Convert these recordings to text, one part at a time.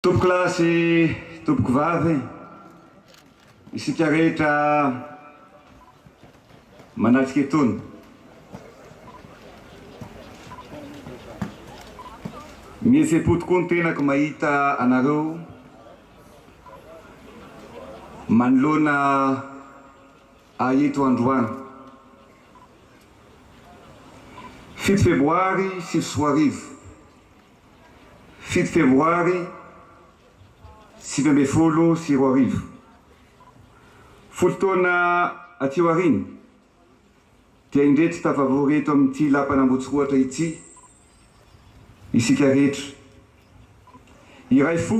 Tompokolahy sy tompokovavy, isika rehetra manatrika itony. Mihetse-po tokoa ny tenako mahita anareo manoloana ahy eto androany. 7 febroary 2009. 7 febroary 2019. 10 taona aty aoriana dia indreto tafavory eto amin'ity lapan'Ambohitsirohatra ity isika rehetra. Iray fo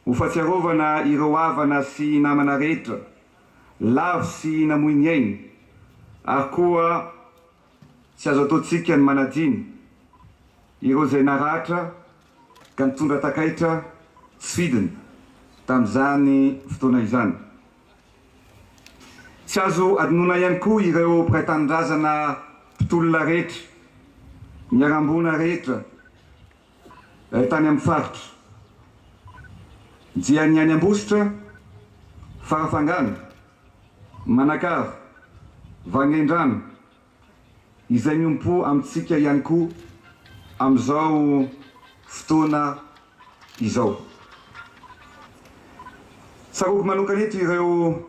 ho fahatsiarovana ireo havana sy namana rehetra lavo sy namoy ny ainy ary koa Tsy azo ataontsika ny manadino ireo izay naratra ka nitondra takaitra tsy fidiny tamin'izany fotoana izany. Tsy azo adinoina ihany koa ireo mpiray tanindrazana mpitolona rehetra, niharam-boina rehetra tany amin'ny faritra, dia ny any Ambositra, Farafangana, Manakara, Vangaindrano, izay miompo amintsika ihany koa amin'izao fotoana izao. Tsaroako manokana eto ireo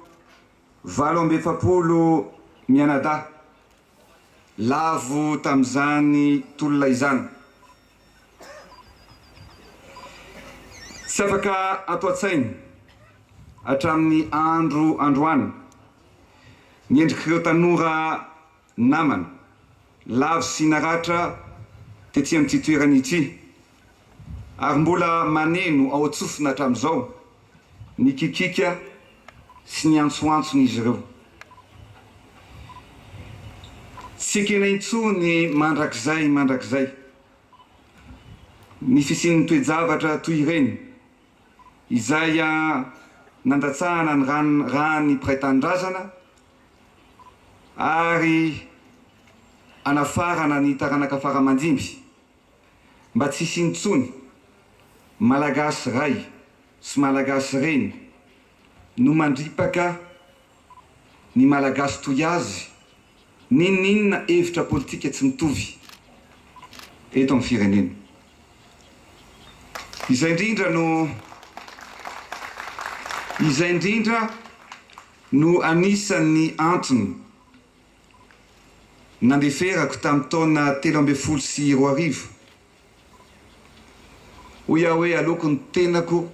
48 mianadahy lavo tamin'izany tolona izany. Tsy afaka ato an-tsaina hatramin'ny andro androany ny endrik'ireo tanora namana lavo sy naratra tety amin'ity toerana ity ary mbola maneno ao an-tsofina hatramin'izao ny kikiaka sy ny antsoantson'izy ireo. Tsy ekena intsony mandrakizay mandrakizay ny fisian'ny toe-javatra toy ireny izay nandatsahana ny ràn'ny mpiray tanindrazana ary anafarana ny taranaka fara aman-dimby mba tsy hisy intsony Malagasy ray sy Malagasy reny no mandripaka ny Malagasy toy azy n'inon'inona hevitra politika tsy mitovy eto amin'ny firenena. Izay indrindra no izay indrindra no anisan'ny antony nandeferako tamin'ny taona 2013. Hoy aho hoe aleoko ny tenako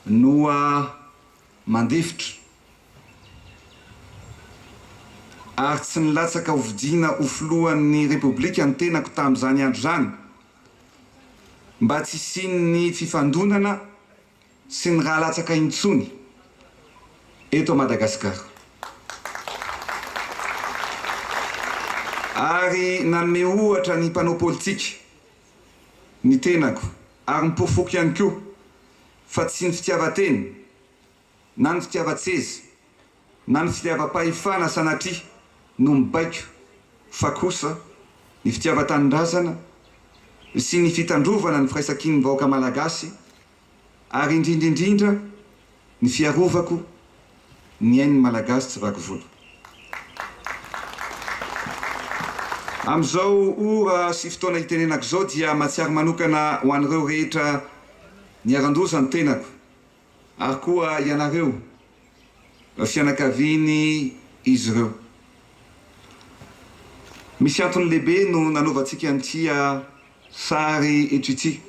no mandefitra ary tsy nilatsaka hofidiana ho filohan'ny Repoblika ny tenako tamin'izany andro izany mba tsy hisian'ny fifandonana sy ny rà latsaka intsony eto Madagasikara. Ary nanome ohatra ny mpanao politika ny tenako ary nipofoko ihany koa fa tsy ny fitiavan-tena na ny fitiavan-tseza na ny fitiavam-pahefana sanatria no mibaiko fa kosa ny fitiavan-tanindrazana sy ny fitandrovana ny firaisankin'ny vahoaka malagasy ary indrindra indrindra ny fiarovako ny ain'ny Malagasy tsy vaky volo. Amin'izao ora sy fotoana itenenako izao dia mahatsiaro manokana ho an'ireo rehetra niharan-doza ny tenako ary koa ianareo fianakaviany izy ireo. Misy antony lehibe no nanaovantsika an'ity sary eto ity,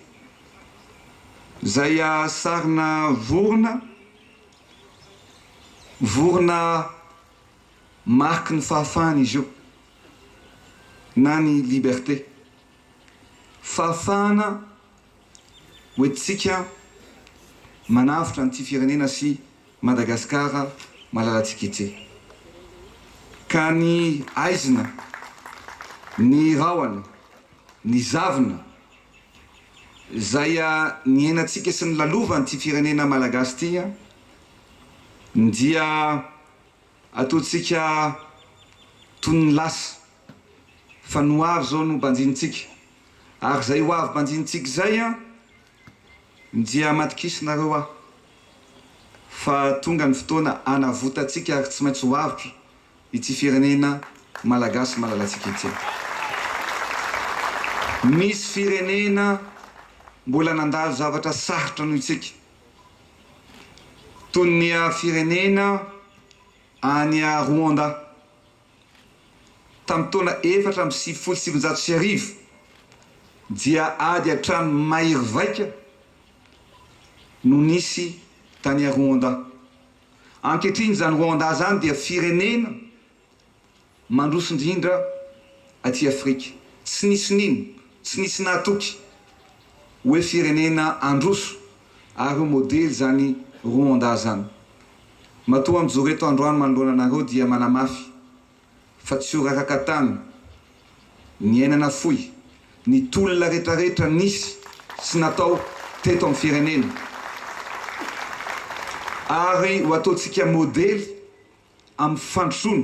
izay sarina vorona, vorona mariky ny fahafahana izy io, na ny liberté. Fahafahana hoentintsika manavotra an'ity firenena sy Madagasikara malalantsika ity. Ka ny aizina, ny rahona, ny zavona izay niainantsika sy nilalovan'ity firenena malagasy ity dia ataontsika toy ny lasa fa ny ho avy izao no banjinintsika ary izay ho avy banjinintsika izay. Dia matokisinareo aho fa tonga ny fotoana hanavotantsika ary tsy maintsy ho avotra ity firenena Malagasy malalantsika ity. Misy firenena mbola nandalo zavatra sarotra noho isika, toy ny firenena any Rwanda. Tamin'ny taona 1994 dia ady an-trano mahery vaika no nisy tany Rwanda. Ankehitriny izany Rwanda izany dia firenena mandroso indrindra aty Afrika. Tsy nisy nino, tsy nisy nahatoky hoe firenena handroso ary ho modely izany Rwanda izany. Matoa mijoro eto androany manoloana anareo dia manamafy fa tsy ho raraka tany ny aina nafoy, ny tolona retraretra nisy sy natao teto amin'ny firenena ary ho ataontsika modely amin'ny fandrosoana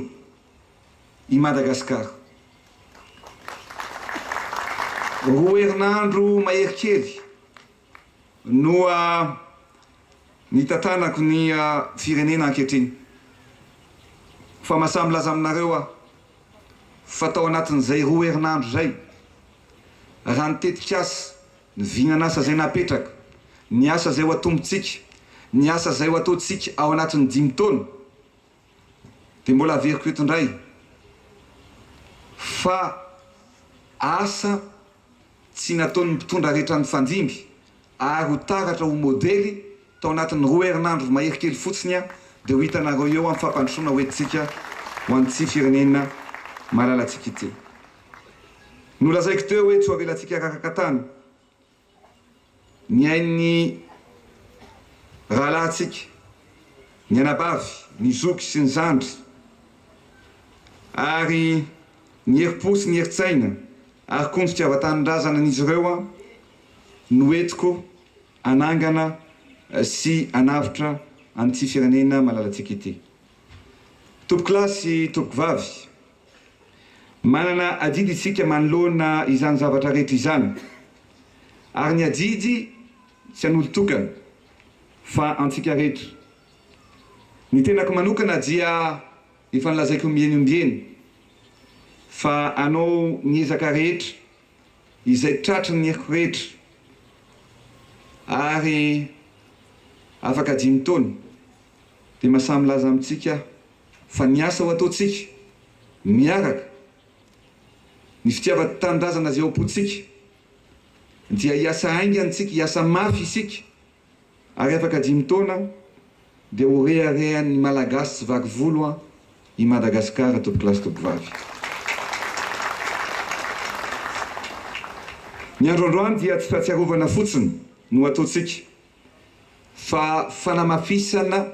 i Madagasikara. Roa herinandro mahery kely no nitantanako ny firenena ankehitriny. Fa mahasahy milaza aminareo aho fa tao anatin'izay roa herinandro izay, raha ny tetikasa, ny vinan'asa izay napetraka, ny asa izay ho atombontsika, ny asa izay ho ataontsika ao anatin'ny dimy taona, dia mbola averiko eto indray fa asa tsy nataon'ny mpitondra rehetra nifandimby ary ho taratra ho modely tao anatin'ny roa herinandro mahery kely fotsiny dia ho hitanareo eo amin'ny fampandrosoana hoentintsika ho an'ity firenena malalantsika ity. Nolazaiko teo hoe tsy ho avelantsika raraka tany ny ain'ny rahalahintsika, ny anabavy, ny zoky sy ny zandry ary ny herim-po sy ny herin-tsaina ary koa ny fitiavan-tanindrazana an'izy ireo no entiko hanangana sy hanavotra an'ity firenena malalantsika ity. Tompokolahy sy tompokovavy, manana adidy isika manoloana izany zavatra rehetra izany, ary ny adidy tsy an'olon-tokana fa antsika rehetra. Ny tenako manokana dia efa nolazaiko ombieny ombieny fa hanao ny ezaka rehetra izay tratry ny heriko rehetra ary afaka dimy taona dia masahy milaza amintsika aho fa ny asa ho ataontsika miaraka, ny fitiavan-tanindrazana izay ao am-pontsika dia hiasa haingana isika, hiasa mafy isika Ary afaka dimy taona dia ho reharehan'ny Malagasy tsy vaky volo an i Madagasikara tompokolahy sy tompokovavy. Ny andro androany dia tsy fahatsiarovana fotsiny no ataontsika fa fanamafisana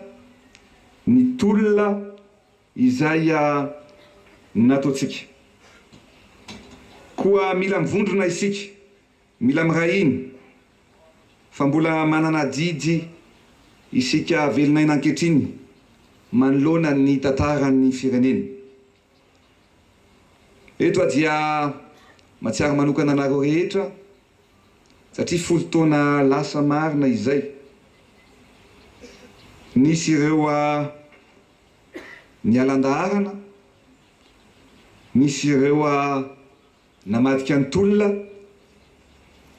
ny tolona izay nataontsika. Koa mila mivondrona isika Mila miray hina fa mbola manana adidy isika velon'aina ankehitriny manoloana ny tantaran'ny firenena. Eto aho dia mahatsiaro manokana anareo rehetra satria folo taona lasa marina izay nisy ireo niala an-daharana, nisy ireo Namadika ny tolona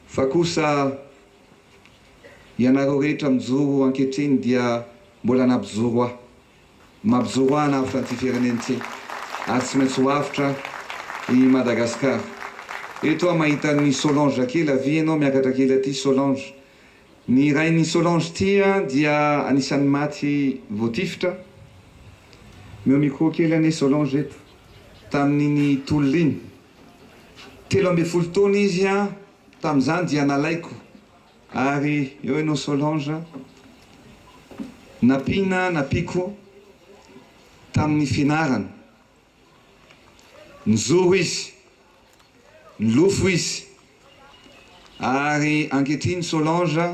fa kosa ianareo rehetra mijoro ankehitriny dia mbola nampijoro ahy. Mampijoro ahy hanavotra an'ity firenena ity ary tsy maintsy ho avotra i Madagascar. Eto aho mahita an'i Solange kely, avia ianao miakatra kely aty Solange. Ny rain'i Solange ity dia anisan'ny maty voatifitra. Omeo micro kely anie Solange eto. Tamin'iny tolona iny. 13 taona izy tamin'izany dia nalaiko ary eo ianao Solange nampiana nampiako tamin'ny fianarana. Nijoro izy, nilofo izy ary ankehitriny Solange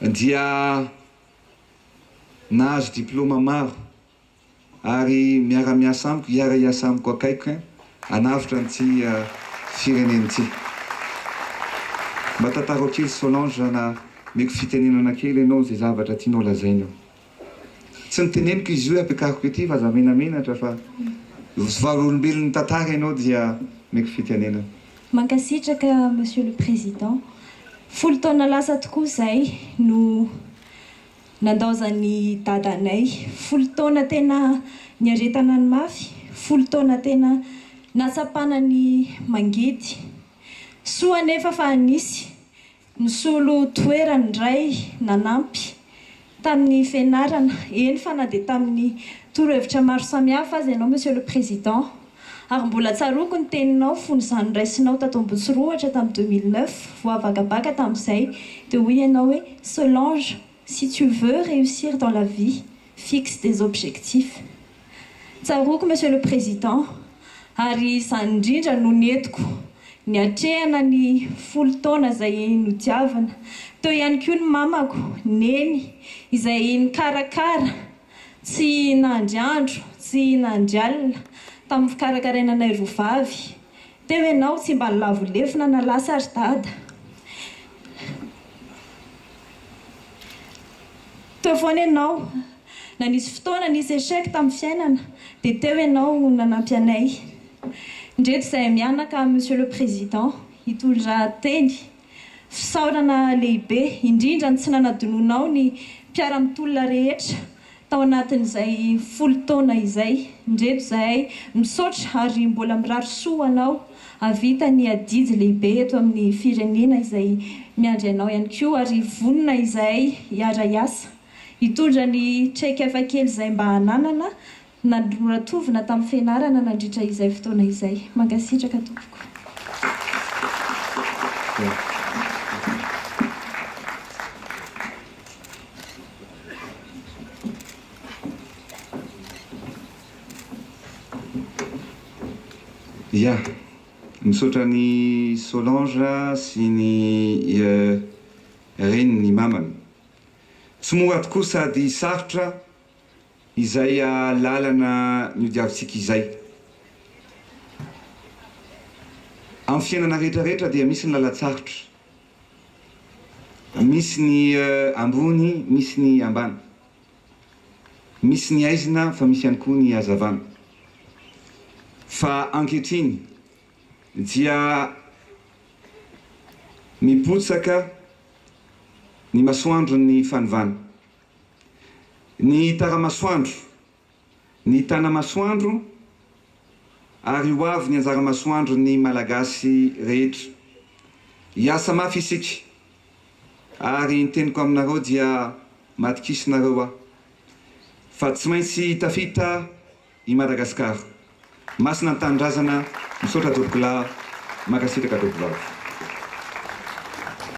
dia nahazo diplaoma maro. ary miara-miasa amiko, hiara-hiasa amiko akaiky hanavotra an'ity firenena ity. Mba tantarao kely Solange na. Omeko fitenenana kely ianao izay zavatra tianao lazaina eo. Tsy noteneniko izy io hoe ampiakariko ety fa aza menamenatra fa vavolombelon'ny tantara ianao dia omeko fitenenana. Mankasitraka Monsieur le Président. Folo taona lasa tokoa izay no nandaozan'i dadanay. Folo taona tena niaretana ny mafy, folo taona tena nahatsapana ny mangidy. Soa anefa fa nisy Nisolo toerana indray nanampy tamin'ny fianarana, eny fa na dia tamin'ny torohevitra maro samihafa aza ianao Monsieur le Président. Ary mbola tsaroako ny teninao fony izaho noraisinao tato Ambohitsorohitra tamin'ny 2009, voavakabaka tamin'izay, dia hoy ianao hoe, Solange, si tu veux réussir dans la vie, fixe des objectifs. Tsaroako Monsieur le Président, ary izany indrindra no nentiko niatrehana ny folo taona izay nodiavina. Teo ihany koa ny mamako, Neny, izay nikarakara tsy nandry andro, tsy nandry alina tamin'ny fikarakaraina anay roa vavy. Teo ianao tsy mba nilavo lefona na lasa ry Dada. Teo foana ianao. Na nisy fotoana nisy échec tamin'ny fiainana dia teo ianao nanampy anay. Ndreto izahay mianaka Monsieur le Président hitondra teny fisaorana lehibe indrindra ny tsy nanadinoanao ny mpiara-mitolona rehetra tao anatin'izay folo taona izay. Ndreto izahay misaotra ary mbola mirary soa ho anao hahavita ny adidy lehibe eto amin'ny firenena izay miandry anao ihany koa ary vonona izahay hiara-hiasa Hitondra ny traikefa kely izay mba ananana na noratovina tamin'ny fianarana nandritra izay fotoana izay. Mankasitraka tompoko. Ya, misaotra an'i Solange sy ny reniny mamany. Tsy mora tokoa sady sarotra izay lalana nodiavintsika izay. Amin'ny fiainana rehetra rehetra dia misy ny lalan-tsarotra. Misy ny ambony, misy ny ambany. Misy ny aizina fa misy ihany koa ny hazavana. Fa ankehitriny dia mipotsaka Ny masoandron'ny fanovana. Ny tara-masoandro, ny tana-masoandro ary ho avy ny anjara-masoandron'ny Malagasy rehetra. Hiasa mafy isika ary ny teniko aminareo dia matokisinareo aho fa tsy maintsy tafita i Madagasikara. Masina ny tanindrazana, misaotra tompokolahy, mankasitraka tompovavy.